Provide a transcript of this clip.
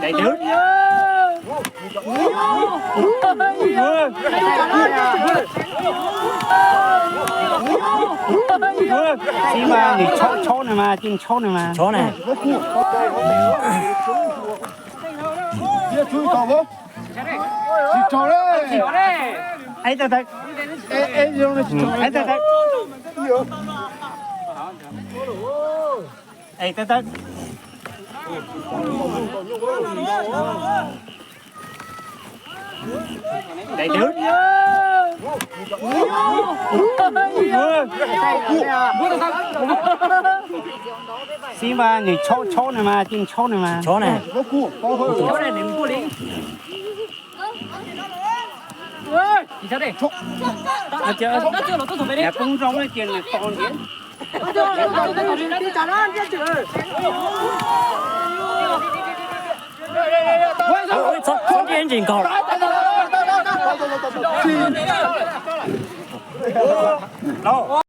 Daim twg? Tsis mas nws tshaub, tshaub nws mas, cia tshaub nws mas. Tshaub na. Ej, tawm, tawm. Ej, tawm, tawm. Ej, tawm, tawm. Daim twg? Tsis mas nws tshaub, tshaub nws mas, cia tshaub nws mas. Tshaub na. Poob zoo ces nws to ntiav. Txhob ntiab ntsis nkaus.